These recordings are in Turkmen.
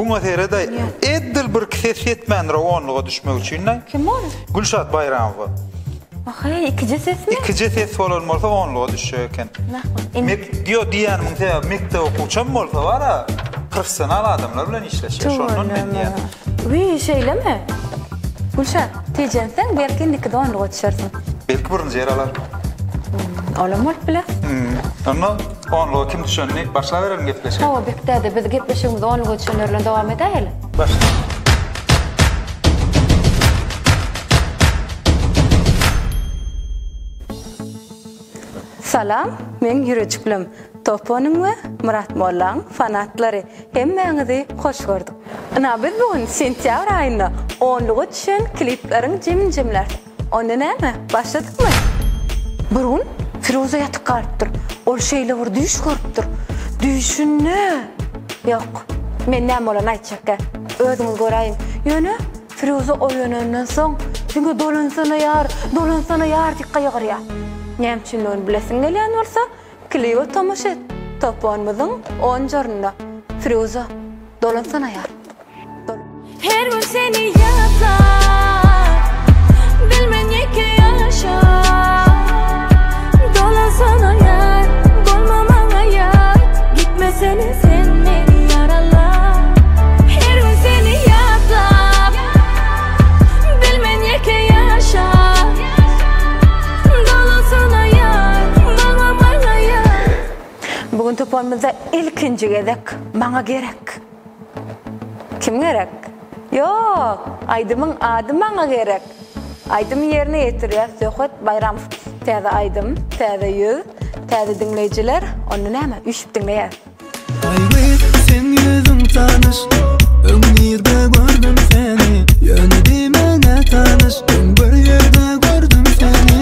Buňa sered-aý, edil birki ses ýetmändir onluga düşmek üçin-aý. Kim ol? Gülşat Baýramowa. Ahaý, ikije sesmi? Ikije ses bolan bolsa onluga düşjek eken. Mek ýo diýýänimiň sebäbi mekdep okuwçam bolsa bar-a, professional adamlar bilen işleşýär. Şondan men diýýän. Wiý, şeýlemi? Gülşat, tijenseň belki indikide onluga düşersiň. Belki birinji ýer alar. Olam bolup biler. Onda onluga kim düşenini başlabereliň gepleşige. Hawa, Bek däde, biz gepleşigimizi onluga düşenler bilen dowam edäýeli. Başla. Salam, meň ýürejiklem, Toponyň we Myrat mollaň fanatlary, hemmäňizi hoş gördük. Ynha biz bu gün sentýabr aýynda onluga düşen klipleriň jemini jemläris. Onda näme, başladykmy? Bir gün Firuza ýatyp galypdyr. Ol şeýle bir düýş görüpdir. Düýşünde, Ýok, men näme bolanyny aýtjakgä. Özüňiz göräýiň. Ýöne Firuza oýanandan soň, diňe Dolansana ýar, dolansana ýar diýip gygyrýar. Näme üçindigini bilesiň gelýän bolsa, klibe tomaşa et. Toponymyzyň onunjy ornunda. Firuza, dolansana ýar. Her gün seni ýatlap, bilmen ýeke ýaşap. Dolansana ýar, bolma maňa ýat, gitmesene sen meni ýaralap. Her gün seni ýatlap, bilmen ýeke ýaşap. Dolansana ýar, bolma maňa ýat. Bu gün toparymyzda ilkinji gezek Maňa gerek. Kim gerek? Ýok, aýdymyň ady Maňa gerek. Aýdymy ýerine ýetirýär Söhbet Baýramow. Täze aýdym, täze ýüz, täze diňleýjiler. Onda näme, üýşüp diňleýäs. Aý gyz seň ýüzüň tanyş Öň nirde gördüm seni Ýöne diýme nätanyş Öň bir ýerde gördüm seni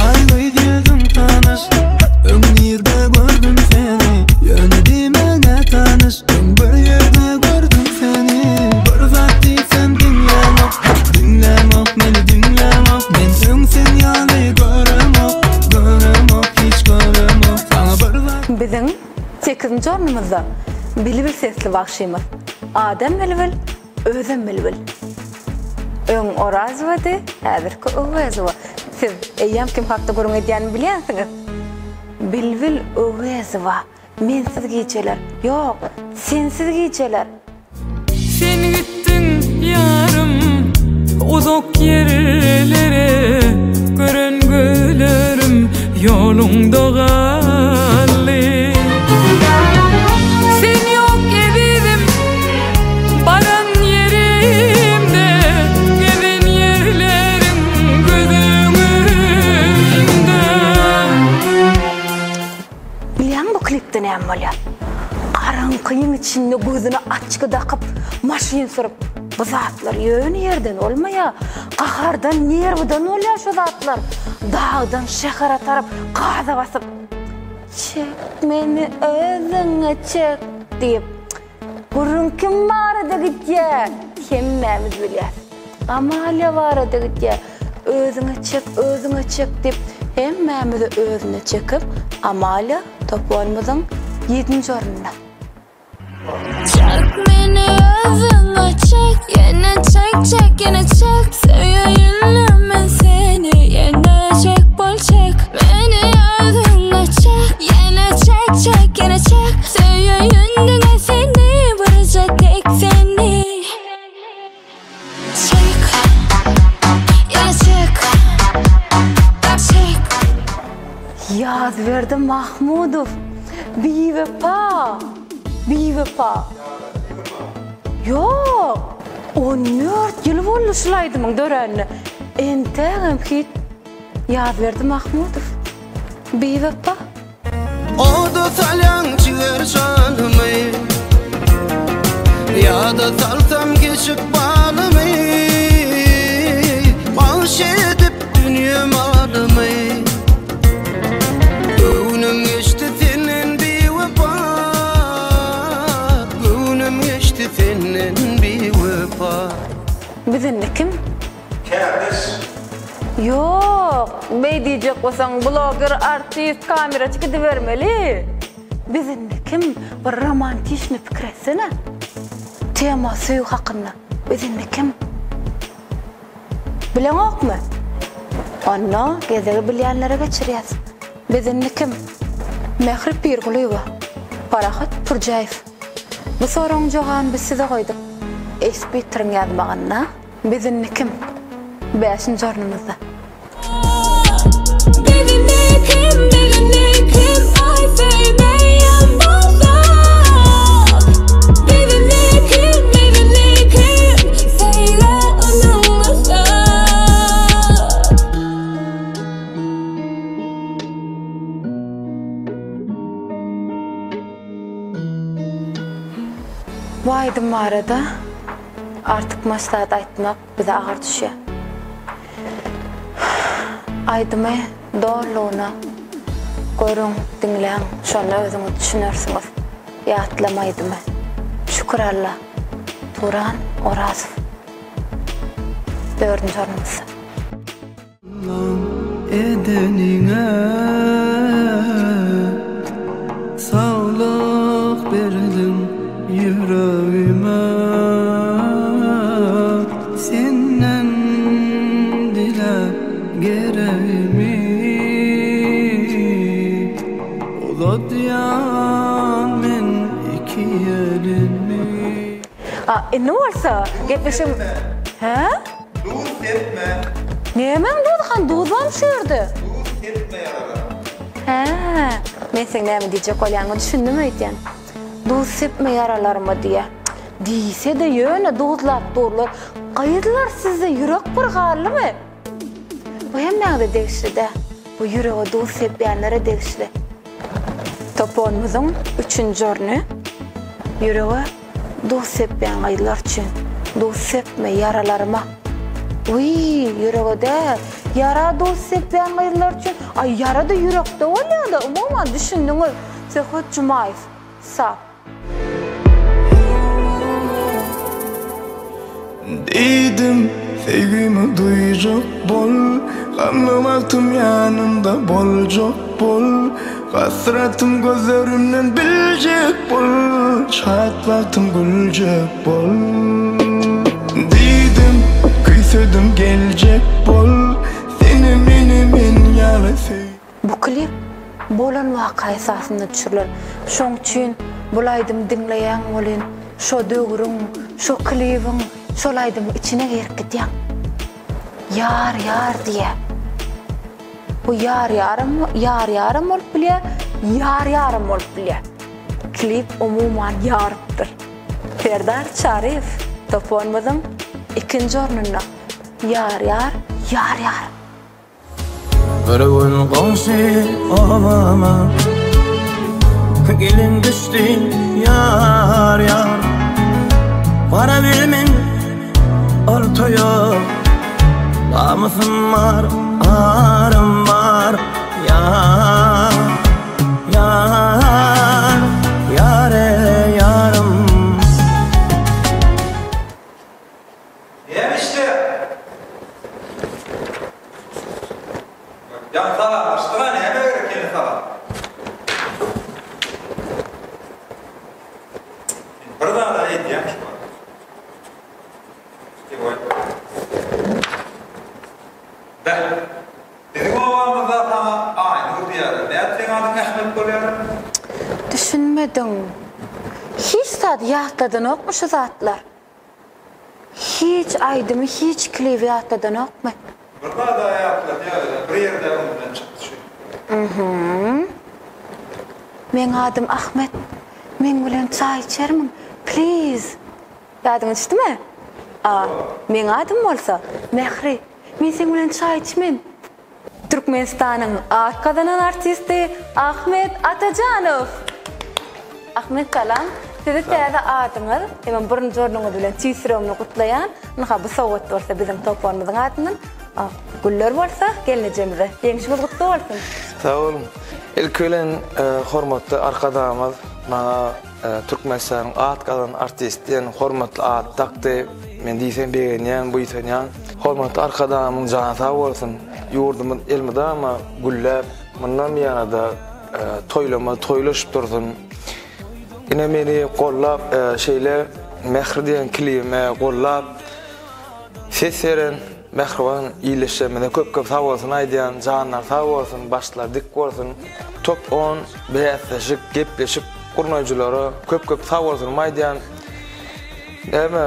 Aý gyz ýüzüň tanyş Öň nirde gördüm seni Ýöne diýme nätanyş Öň bir ýerde gördüm seni Bir zat diýsem diňläňok Diňläňok meni diňläňok Men öň sen ýaly göremok Göremok hiç göremok Saňa bir zat Biziň sekizinji ornumyzda Bilbil sesli bagşymyz. Adam bilbil, özem bilbil. Öň Orazowady, häzirki Öwezowa. Siz eýýäm kim hakda gürrüň edýänimi bilýänsiňiz. Bilbil Öwezowa. Mensiz gijeler. Ýok, sensiz gijeler. Sen gitdiň ýarym uzak ýerlere Gören gözlerim ýoluňda galdy Sen ýok ezizim baran ýerimde Gezen ýerlerim göz öňümde. Bilýäňmi bu klipde näme bolýar? Garaňkyň içinde gözüne açgy dakyp, maşyn sürüp, bu zatlar ýöne ýerden bolmaýar. Gahardan, nerwidan bolýar şu zatlar. Dagdan şähere tarap gaza basyp, Çek meni özüňe çek diýip, Gürrüň kim barada gidýär? Hemmämiz bilýäs. Amalia barada gidýär. Özüňe çek, özüňe çek diýip, hemmämizi özüne çekip, Amalia toparymyzyň ýedinji ornunda. Çek meni özüňe çek, ýene çek, çek, ýene çek. Söýeýinle men seni, ýene çek bol çek. Meni özüňe çek, ýene çek, çek, ýene çek. Söýeýin diňe seni, birje tek seni. Çek, ýene çek, çek. Ýazberdi Mahmudow, Biwepa, biwepa. Ýok, 14 ýyl boldy şul aýdymyň döränine. Entägem hit Ýazberdi Mahmudow, Biwepa. Oda salýaň jiger janymy Ýada salsam geçip balymy Bagş edip dünýe malymy Göwnüm geçdi senden biwepa Göwnüm geçdi senden biwepa Biz indi kim? Kärdeş. Ýok, beý diýjek bolsaň bloger, artist, kameraçy gidibermeli. Biz indi kim? Bir romantiçny pikir etsene. Tema söýgi hakynda. Biz indi kim? Bileňokmy? Onda gezegi bilýänlere geçirýäs. Biz indi kim? Mähri Pirgulyýewa, Parahat Pürjäýew. Bu soragyň jogabyny biz size goýduk. Esbitriň ýazmagynda Biz indi kim? Bäşinji ornumyzda. Bu aýdym barada artykmaç zat aýtmak bize agyr düşýär. Aýdymy dolulygyna görüň, diňläň, şonda özüňiz düşünersiňiz. Ýatlama aýdymy. Şükür Alla. Turan Orazow. Dördünji ornumyzda. Edeniňe saglyk berdiň ýüregime Senden diläp geregimi Uzadýan men iki elimi. A indi bolsa gepleşigiň Hä? Duz sepme. Nämäň duzy han duz barmy şu ýerde? Duz sepme ýaralara. Hä, men seň näme diýjek bolýanyňa düşündim öýdýän. Duz sepme ýaralaryma diýýä. Diýse-de ýöne duzlap durlar. Gyzlar sizde ýürek bir galdymy? Bu hemmäňize degişli dä. Bu ýürege duz sepýänlere degişli. Toponymyzyň üçünji orny ýürege Duz sepýän gyzlar üçin. Duz sepme ýaralaryma. Wiý, ýürege däl, ýara duz sepýän gyzlar üçin. Aý, ýara-da ýürekde bolýa-da, umuman düşündiňiz. Söhbet Jumaýew, Sap. Diýdim, söýgimi duýjak bol, Gamly wagtym ýanymda boljak bol, Hasratym gözlerimden biljek bol, Şat wagtym güljek bol. Diýdim, küýsedim geljek bol, Seni meni men ýaly söý. Bu klip bolan waka esasynda düşürilen. Şoň üçin bul aýdymy diňleýäň welin şo döwrüň, şo klibiň, şol aýdymyň içine girip gidýäň. Ýar ýar diýýä. Bu ýar ýaram ýar ýaram bolup bilýä, ýar ýaram bolup bilýä. Klip umuman ýarypdyr. Serdar Çaryýew toponymyzyň ikinji ornunda. Ýar ýar ýar ýar. Bir gün goňşy obama Gelin düşdi ýar ýar Bara bilmen ol toýa Namysym bar, arym bar Ýar, ýar, ýar ýarym Näme işleýär? Ýaňy salamlaşdyk-a, näme gerek ýene salam? Sen bir zad-a edýäň şu wagt. Goý. Beh, biziň obamyzda saňa Aýnur diýýärler. Nädip seň adyň Ahmet bolýar? Düşünmediň. Hiç zat ýatladanokmy şu zatlar? Hiç aýdymy hiç klibi ýatladanokmy? Bir zada ýatladýar özem bir ýerde öňümden çykdy şu. Mhm. Meň adym Ahmet. Meň bilen çaý içermiň? Please. Ýadyňa düşdümi? A, meň adym bolsa Mähri. Men seň bilen çaý içmen. Türkmenistanyň at gazanan artisti Ahmet Atajanow! Ahmet salam! Sizi täze adyňyz hemem birinji ornuňyz bilen tüýs ýüregimden gutlaýan. Ynha bu sowgat bolsa biziň toparymyzyň adyndan, a güller bolsa gelnejemize. Ýeňşiňiz gutly bolsun! Sag boluň! Ilki bilen hormatly Arkadagymyz maňa Türkmenistanyň at gazanan artisti diýen hormatly ady dakdy. Men diýseň begenýän, buýsanýan. Hormatly Arkadagymyň jany sag bolsun! Ýurdumyz elmydama gülläp, mundan buýana-da toýlama toýlaşyp dursun! Ine meni gollap şeýle. Mähri diýen klibime gollap ses beren mähriban ildeşlerimize köp köp sag bolsun aýdýan. Janlary sag bolsun, başlary dik bolsun. Top on bäsleşik, gepleşik gurnaýjylara köp köp sag bolsunymy aýdýan. Näme,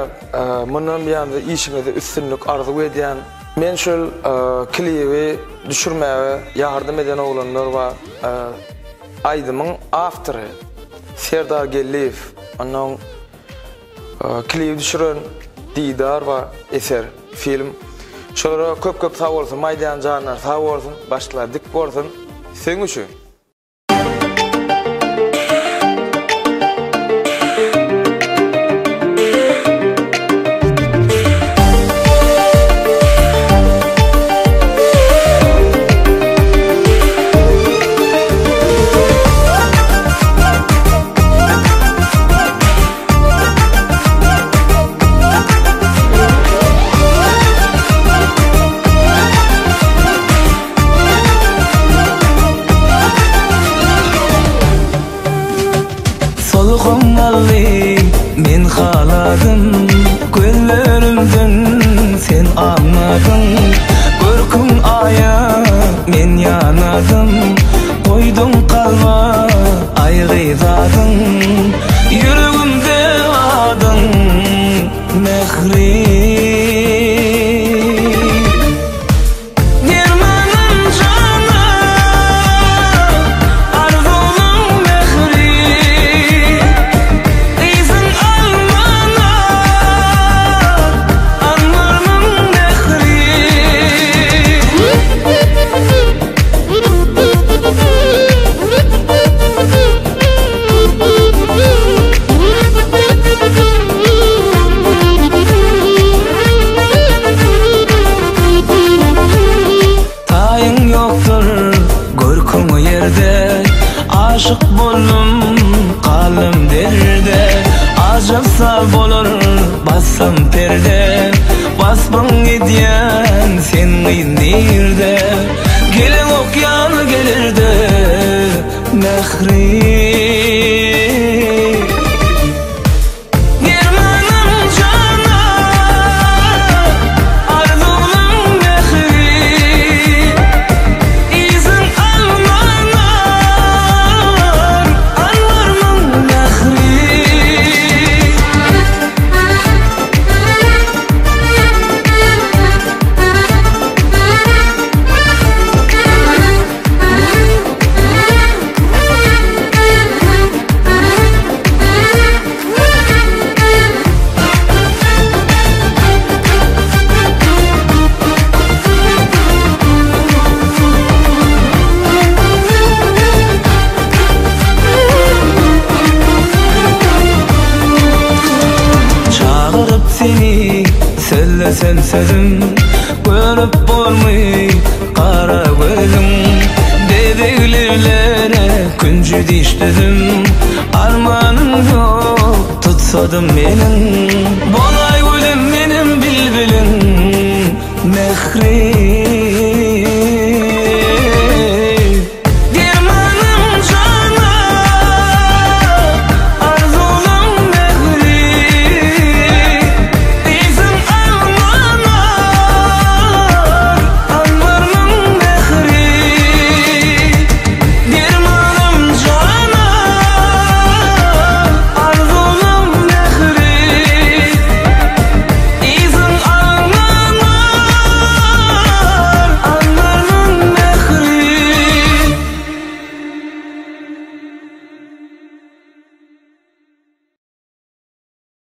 mundan buýanda işiňizde üstünlik arzuw edýän. Men şol klibi düşürmäge ýardam eden oglanlar bar. Aýdymyň awtory Serdar Geldiýew, onnoň klibi düşüren Didar bar, Eser film. Şolara köp köp sag bolsun aýdýan janlary sag bolsun, başlary dik bolsun. Seň üçin. Solgun aldy, men haladym Gözlerimden sen aňladyň Görküň aýa men ýanadym Goýduň kalba aý gyz adyň Ýüregimde adyň Mähri. Dermanym jana, arzuwlaň mähri, Yzyň almana, anbarmyň mähri. Taýyň ýokdur görküň ýerde Aşyk boldum galdym derde Ajap saz bolar bassam perde Waspyň edýän sen gyz nirde Geleňok ýaly gelerde Mähri. Dermanym jana, arzuwlaň mähri, Yzyň almanar, anbarmyň mähri. Çagyryp seni sözlesem sözüm Görüp bormy gara gözüň Bezeglilere künji diş düzüm Armanym ýok tutsadym meniň Bolaý gülüm meniň bilbiliň Mähri.